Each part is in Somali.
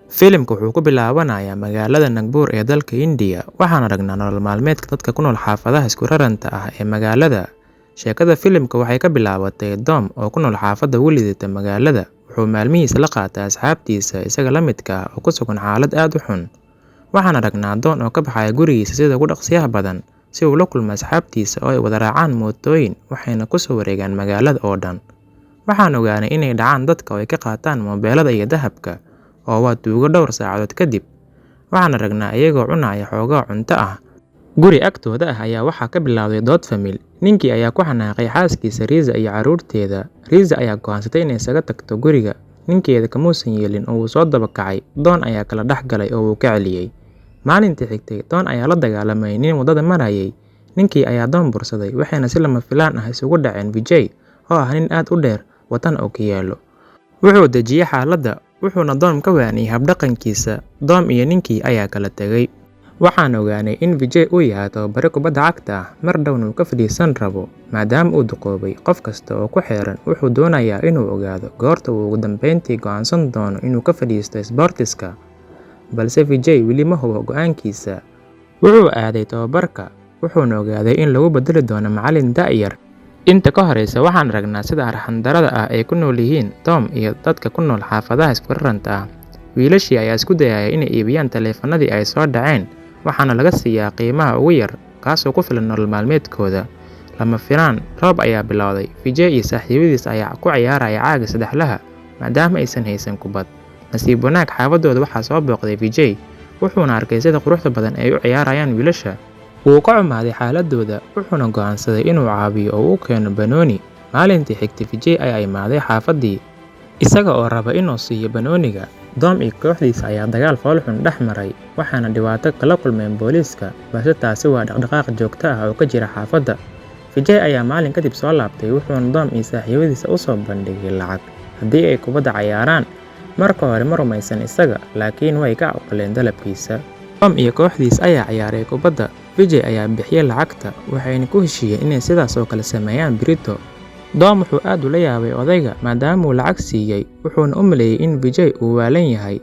Filimku wuxuu ku bilaabanayaa magaalada Nagpur ee dalka Hindiya, waxaan aragnaa nolol maalmeedka dadka ku nool xaafadaha isku raranta ah ee magaalada. Sheekada filimka waxay ka bilaabatay Dom oo ku nool xaafadda ugu liidata magaalada. Wuxuu maalmihiisa la qaataa asxaabtiisa isaga la midka ah oo ku sugan xaalad aad u xun. Waxaan aragnaa Don oo ka baxaya gurigiisa sida ugu dhaqsiyaha badan si uu ula kulmo asxaabtiisa oo ay wada raacaan mootooyin, waxayna ku soo wareegaan magaalada oo dhan. Waxaan ogaanay inay dhacaan dadka oo ay ka qaataan moobilada iyo dahabka, oo waa tuugo dhowr saacadood kadib. Waxaan aragnaa iyagoo cunaya xoogaa cunto ah. Guri agtooda ah ayaa waxaa ka bilowday dood famil. Ninkii ayaa ku xanaaqay xaaskiisa Riza iyo carruurteeda. Riza ayaa go'aansatay inay isaga tagto guriga. Ninkeeda kamuusan yeelin oo wuu soo daba kacay. Don ayaa kala dhex galay oo wuu ka celiyay. Maalintii xigtay, Don ayaa la dagaalamay nin waddada marayay. Ninkii ayaa Don bursaday, waxayna si lama filaan ah isugu dhaceen Vijay, oo ah nin aad u dheer, watana ookiyaalo. Wuxuu dejiyay xaaladda, wuxuuna Dom ka waaniyay habdhaqankiisa. Dom iyo ninkii ayaa kala tegay. Waxaan ogaanay in Vijay uu yahay tababare kubadda cagta ah, mar dhowna uu ka fadhiisan rabo. Maadaama uu duqoobay, qof kasta oo ku xeeran wuxuu doonayaa inuu ogaado goorta uu ugu dambeyntii go'aansan doono inuu ka fadhiisto isboortiska. Balse Vijay weli ma hubo go'aankiisa. Wuxuu aaday tababarka, wuxuuna ogaaday in lagu beddeli doono macallin da'yar. Inta ka horreysa, waxaan aragnaa sida arxan-darrada ah ay ku nool yihiin Dom iyo dadka ku nool xaafadaha isku raranta ah. Wiilashii ayaa isku dayaya inay iibiyaan taleefannadii ay soo dhaceen, waxaana laga siiyaa qiimaha ugu yar, kaasoo ku filan nolol maalmeedkooda. Lama filaan, roob ayaa bilowday. Vijay iyo saaxiibadiis ayaa ku ciyaaraya caagga saddexlaha, maadaama aysan haysan kubad. Nasiib wanaag, xaafaddooda waxaa soo booqday Vijay, wuxuuna arkay sida quruxda badan ay u ciyaarayaan wiilasha. Wuu ka xumaaday xaaladooda, wuxuuna go'aansaday inuu caawiyo oo uu keeno banooni. Maalintii xigtay, Vijay ayaa imaaday xaafaddii, isaga oo raba inuu siiyo banooniga. Dom iyo kooxdiisa ayaa dagaal fool xun dhex maray, waxaana dhibaato kala kulmeen booliiska, balse taasi waa dhaqdhaqaaq joogto ah oo ka jira xaafadda. Vijay ayaa maalin kadib soo laabtay, wuxuuna Dom iyo saaxiibadiisa u soo bandhigay lacag haddii ay kubadda ciyaaraan. Marka hore ma rumaysan isaga, laakiin way ka aqbaleen dalabkiisa. Dom iyo kooxdiisa ayaa ciyaaray kubadda. Vijay ayaa bixiyay lacagta, waxayna ku heshiiyeen inay sidaas oo kale sameeyaan berrito. Dom wuxuu aad ula yaabay odayga maadaama uu lacag siiyay, wuxuuna u maleeyay in Vijay uu waalan yahay.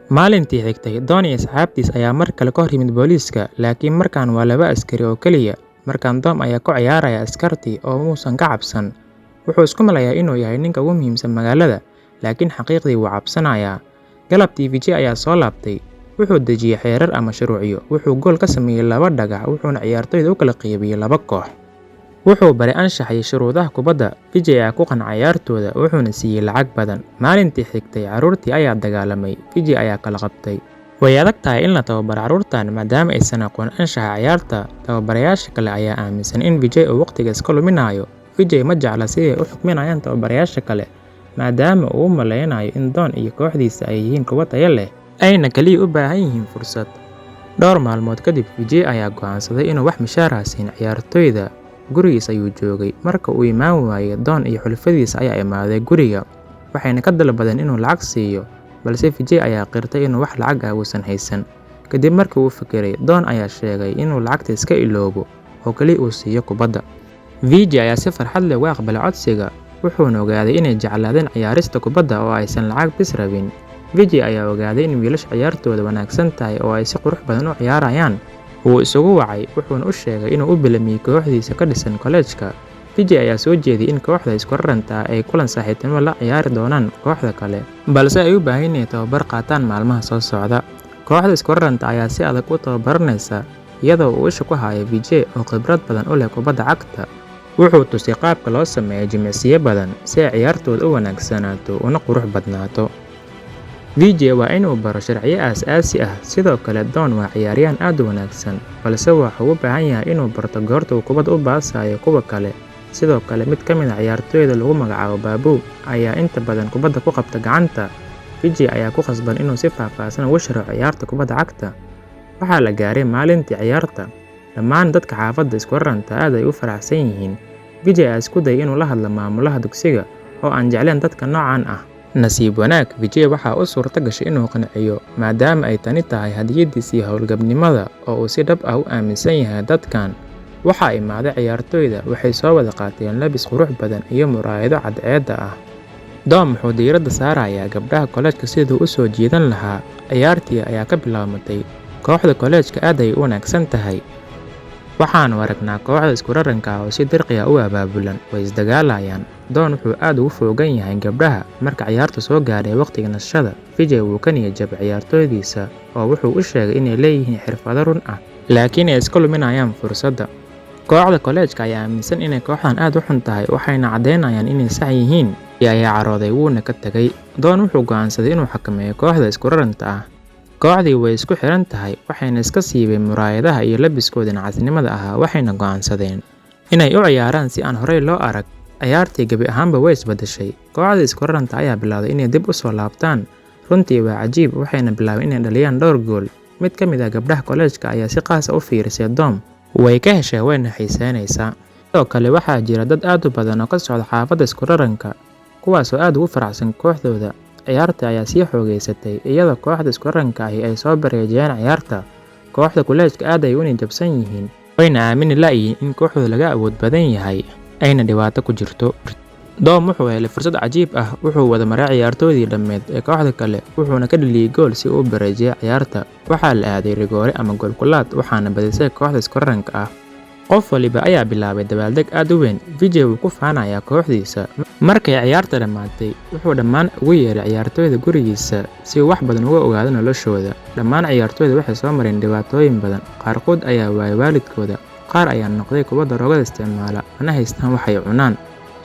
Maalintii xigtay, Don iyo asxaabtiis ayaa mar kale ka hor yimid booliiska, laakiin markan waa laba askari oo keliya. Markan Dom ayaa ku ciyaaraya askartii oo muusan ka cabsan. Wuxuu isku maleeyaa inuu yahay ninka ugu muhiimsan magaalada, laakiin xaqiiqdii wuu cabsanayaa. Galabtii, Vijay ayaa soo laabtay. Wuxuu dejiyay xeerar ama shuruucyo. Wuxuu gool ka sameeyay laba dhagax, wuxuuna ciyaartoyda u kala qaybiyay laba koox. Wuxuu baray anshaxa iyo shuruudaha kubadda. Vijay ayaa ku qancay ciyaartooda, wuxuuna siiyay lacag badan. Maalintii xigtay, carruurtii ayaa dagaalamay. Vijay ayaa kala qabtay. Way adag tahay in la tababaro carruurtan maadaama aysan aqoon anshaxa ciyaarta. Tababarayaasha kale ayaa aaminsan in Vijay uu waqtiga iska luminayo. Vijay ma jecla sida ay u xukminayaan tababarayaasha kale, maadaama uu u maleynayo in Don iyo kooxdiisa ay yihiin kuwo tayo leh, ayna kaliya u baahan yihiin fursad. Dhowr maalmood kadib, Vijay ayaa go'aansaday inuu wax mushaar ah siin ciyaartoyda. Gurigiisa ayuu joogay. Marka uu imaan waayay, Don iyo xulafadiisa ayaa imaaday guriga, waxayna ka dalbadeen inuu lacag siiyo, balse Vijay ayaa qirtay inuu wax lacag ah uusan haysan. Kadib markii uu fikiray, Don ayaa sheegay inuu lacagta iska iloobo oo kaliya uu siiyo kubadda. Vijay ayaa si farxad leh uga aqbalay codsiga, wuxuuna ogaaday inay jeclaadeen ciyaarista kubadda oo aysan lacag bis rabin. Vijay ayaa ogaaday in wiilasha ciyaartooda wanaagsan tahay oo ay si qurux badan u ciyaarayaan. Wuu isugu wacay, wuxuuna u sheegay inuu u bilamiyay kooxdiisa ka dhisan kollejka. Vijay ayaa soo jeediyay in kooxda isku raranta ah ay kulan saaxiibtinimo la ciyaari doonaan kooxda kale, balse ay u baahan yihiin inay tababar qaataan maalmaha soo socda. Kooxda isku raranta ayaa si adag u tababaranaysa, iyadoo uu isha ku hayo Vijay oo khibrad badan u leh kubadda cagta. Wuxuu tusay qaabka loo sameeyo jimicsiyo badan si ay ciyaartooda u wanaagsanaato una qurux badnaato. Vijay waa inuu baro sharciyo aasaasi ah. Sidoo kale, Don waa ciyaaryahan aad u wanaagsan, balse wuxuu u baahan yahay inuu barto goorta uu kubadda u baasayo kuwa kale. Sidoo kale, mid ka mid ah ciyaartoyda lagu magacaabo Babu ayaa inta badan kubadda ku qabta gacanta. Vijay ayaa ku khasban inuu si faahfaahsan ugu sharaxo ciyaarta kubadda cagta. Waxaa la gaaray maalintii ciyaarta. Dhammaan dadka xaafadda isku raranta aad ay u faraxsan yihiin. Vijay ayaa isku dayay inuu la hadlo maamulaha dugsiga oo aan jeclayn dadka noocan ah. Nasiib wanaag, Vijay waxaa u suurto gashay inuu qanciyo, maadaama ay tani tahay hadiyadiisii hawlgabnimada oo uu si dhab ah u aaminsan yahay dadkan. Waxaa imaaday ciyaartoyda, waxay soo wada qaateen labis qurux badan iyo muraayado cadceedda ah. Dom wuxuu diiradda saarayaa gabdhaha kollejka sidii uu u soo jiidan lahaa. Ciyaartii ayaa ka bilaabmatay. Kooxda kollejka aad ayay u wanaagsan tahay. Waxaanu aragnaa kooxda isku raranka ah oo si dirqi ah u abaabulan, way isdagaalayaan. Don wuxuu aad ugu foogan yahay gabdhaha. Marka ciyaartu soo gaadhay waqtiga nasashada, Vijay wuu ka niyad jabay ciyaartoydiisa oo wuxuu u sheegay inay leeyihiin xirfado run ah, laakiin ay iska luminayaan fursadda. Kooxda kollejka ayaa aaminsan inay kooxdan aad u xun tahay, waxayna caddeynayaan inay sax yihiin. Vijay ayaa carooday wuuna ka tagay. Don wuxuu go'aansaday inuu xakameeyo kooxda isku raranta ah. Kooxdii way isku xiran tahay, waxayna iska siibeen muraayadaha iyo labiskoodii nacasnimada ahaa, waxayna go'aansadeen inay u ciyaaraan si aan horey loo arag. Ciyaartii gabi ahaanba way isbedeshay. Kooxda isku raranta ayaa bilowday inay dib u soo laabtaan. Runtii waa cajiib, waxayna bilaabeen inay dhaliyaan dhowr gool. Mid ka mid ah gabdhaha kollejka ayaa si khaas ah u fiirisay Dom. Way ka heshay wayna xiiseynaysaa. Sidoo kale waxaa jira dad aad u badan oo ka socda xaafadda isku raranka, kuwaas oo aad ugu faraxsan kooxdooda. Ciyaarta ayaa sii xoogaysatay, iyadoo kooxda isku raranka ahi ay soo bareejiyeen ciyaarta. Kooxda kollejka aad ayay u niyad jabsan yihiin, wayna aamini la'yihiin in kooxdooda laga awood badan yahay, ayna dhibaato ku jirto. Dom wuxuu helay fursad cajiib ah, wuxuu wada maray ciyaartoydii dhammeyd ee kooxda kale, wuxuuna ka dhaliyay gool si uu u bareejiyo ciyaarta. Waxaa la aaday rigoore ama gool ku laad, waxaana badisay kooxda isku raranka ah. Qof waliba ayaa bilaabay dabaaldeg aad u weyn. Vijay wuu ku faanayaa kooxdiisa. Markay ciyaarta dhammaatay, wuxuu dhammaan ugu yeeray ciyaartoyda gurigiisa si uu wax badan uga ogaado noloshooda. Dhammaan ciyaartoyda waxay soo mareen dhibaatooyin badan. Qaarkood ayaa waayay waalidkooda, qaar ayaa noqday kuwo daroogada isticmaala, mana haystaan wax ay cunaan.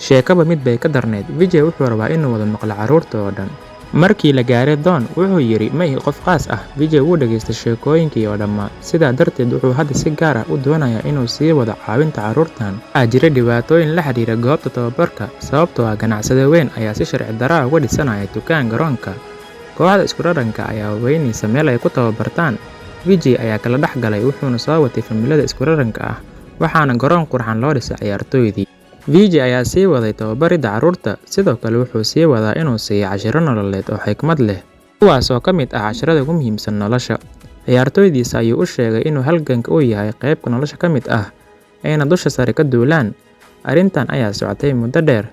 Sheekaba mid bay ka darneyd. Vijay wuxuu rabaa inuu wada maqlo carruurta oo dhan. Markii la gaaray Don, wuxuu yidhi ma ihi qof khaas ah. Vijay wuu dhageystay sheekooyinkii oo dhammaa, sidaa darteed wuxuu hadda si gaar ah u doonayaa inuu sii wado caawinta carruurtan. Waxaa jira dhibaatooyin la xiriira goobta tababarka, sababtoo ah ganacsade weyn ayaa si sharci darro ah uga dhisanaya dukaan garoonka. Kooxda isku raranka ayaa weynaysa meel ay ku tababartaan. Vijay ayaa kala dhex galay wuxuuna soo watay familada isku raranka ah, waxaana garoon qurxan loo dhisay ciyaartoydii. Vijay ayaa sii waday tababaridda carruurta, sidoo kale wuxuu sii wadaa inuu siiyo casharro nololeed oo xikmad leh, kuwaas oo ka mid ah casharrada ugu muhiimsan nolosha. Ciyaartoydiisa ayuu u sheegay inuu halganka uu yahay qayb nolosha ka mid ah, ayna dusha sare ka duulaan. Arrintan ayaa socotay muddo dheer,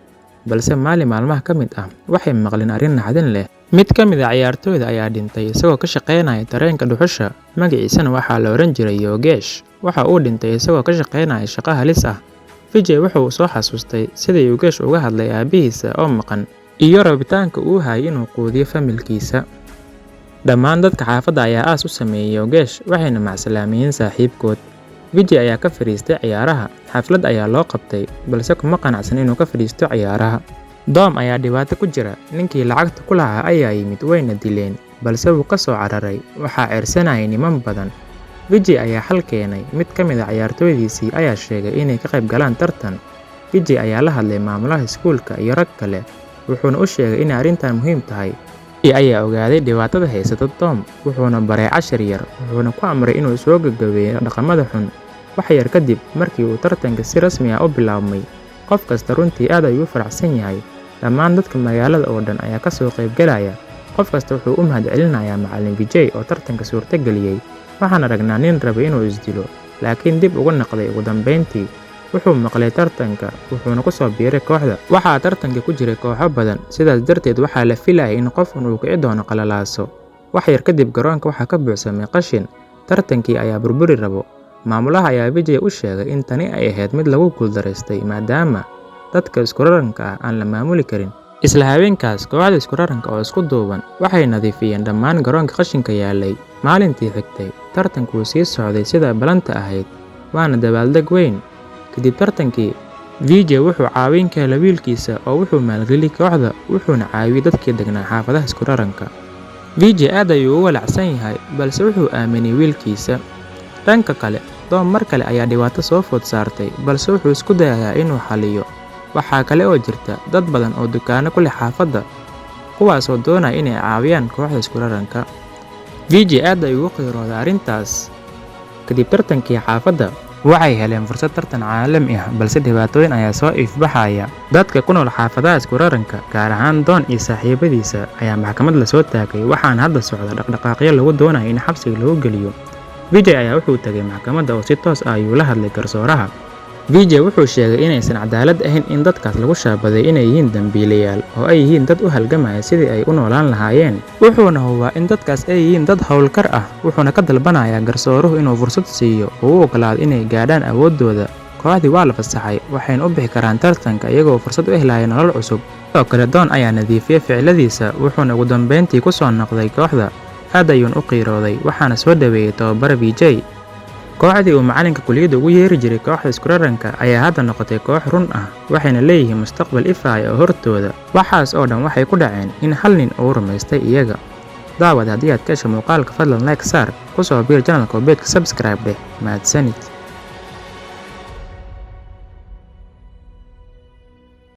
balse maalin maalmaha ka mid ah, waxay maqleen arrin naxdin leh. Mid ka mid ah ciyaartoyda ayaa dhintay isagoo ka shaqaynaya tareenka dhuxusha, magaciisana waxaa la oran jiray Yogesh. Waxa uu dhintay isagoo ka shaqaynaya shaqo halis ah. Vijay wuxuu soo xasuustay sida Yogesh uga hadlay aabihiisa oo maqan, iyo rabitaanka uu hayay inuu quudiyo familkiisa. Dhammaan dadka xaafadda ayaa aas u sameeyay Yogesh, waxayna macsalaameeyeen saaxiibkood. Vijay ayaa ka fadhiistay ciyaaraha, xaflad ayaa loo qabtay, balse kuma qanacsan inuu ka fadhiisto ciyaaraha. Dom ayaa dhibaato ku jira, ninkii lacagta ku lahaa ayaa yimid wayna dileen, balse wuu ka soo cararay. Waxaa ceyrsanayay niman badan. Vijay ayaa xal keenay, mid ka mid ah ciyaartoydiisii ayaa sheegay inay ka qayb galaan tartan. Vijay ayaa la hadlay maamulaha iskuulka iyo rag kale, wuxuuna u sheegay in arrintan muhiim tahay. Vijay ayaa ogaaday dhibaatada haysata Dom, wuxuuna baray cashar yar, wuxuuna ku amray inuu soo gabagabeeyo dhaqamada xun. Wax yar kadib markii uu tartanka si rasmi ah u bilaabmay, qof kasta runtii aad ayuu u faraxsan yahay. Dhammaan dadka magaalada oo dhan ayaa ka soo qayb galaya. Qof kasta wuxuu u mahadcelinayaa Macallin Vijay oo tartanka suurtageliyay. Waxaan aragnaa nin rabay inuu is dilo, laakiin dib uga noqday ugu dambeyntii. Wuxuu maqlay tartanka, wuxuuna ku soo biiray kooxda. Waxaa tartanka ku jiray kooxo badan, sidaas darteed waxaa la filayay in qofkan uu kici doono qalalaaso. Wax yar kadib garoonka waxaa ka buuxsamay qashin. Tartankii ayaa burburi rabo. Maamulaha ayaa Vijay u sheegay in tani ay ahayd mid lagu guuldareystay maadaama dadka isku raranka ah aan la maamuli karin. Isla habeenkaas, kooxda isku raranka oo isku duuban waxay nadiifiyeen dhammaan garoonka qashinka yaalay. Maalintii xigtay, tartanku wuu sii socday sida ballanta ahayd, waana dabaaldeg weyn. Kadib tartankii, Vijay wuxuu caawin ka helay wiilkiisa oo wuxuu maalgeliyay kooxda, wuxuuna caawiyay dadkii deganaa xaafadaha isku raranka. Vijay aad ayuu u walaacsan yahay, balse wuxuu aaminay wiilkiisa. Dhanka kale, Dom mar kale ayaa dhibaato soo food saartay, balse wuxuu isku dayayaa inuu xalliyo. Waxaa kale oo jirta dad badan oo dukaanno ku leh xaafadda, kuwaas oo doonaya inay caawiyaan kooxda isku raranka. Vijay aad ayuu uga qiirooday arrintaas. Kadib tartankii xaafadda, waxay heleen fursad tartan caalami ah, balse dhibaatooyin ayaa soo ifbaxaya. Dadka ku nool xaafadaha isku raranka, gaar ahaan Don iyo saaxiibadiisa, ayaa maxkamad la soo taagay, waxaana hadda socda dhaqdhaqaaqyo lagu doonayo in xabsiga lagu geliyo. Vijay ayaa wuxuu tagay maxkamadda oo si toos ah ayuu la hadlay garsooraha. Vijay wuxuu sheegay inaysan cadaalad ahayn in dadkaas lagu shaabaday inay yihiin dambiilayaal oo ay yihiin dad u halgamaya sidii ay u noolaan lahaayeen. Wuxuuna hubaa in dadkaas ay yihiin dad hawlkar ah, wuxuuna ka dalbanayaa garsooruhu inuu fursad siiyo oo u oggolaado inay gaadhaan awooddooda. Kooxdii waa la fasaxay, waxayna u bixi karaan tartanka iyagoo fursad u helaya nolol cusub. Sidoo kale, Don ayaa nadiifiyay ficiladiisa, wuxuuna ugu dambeyntii ku soo noqday kooxda. Aad ayuuna u qiirooday, waxaana soo dhaweeyay tababare Vijay. Kooxdii uu macalinka kulliyadda ugu yeeri jiray kooxda isku raranka ayaa hadda noqotay koox run ah, waxayna leeyihiin mustaqbal ifaya oo hortooda. Waxaas oo dhan waxay ku dhaceen in hal nin uu rumaystay iyaga. Daawade, haddii aad ka hesho muuqaalka, fadlan like saar, ku soo biir channelka oo page-ka subscribe dheh. Mahadsanid.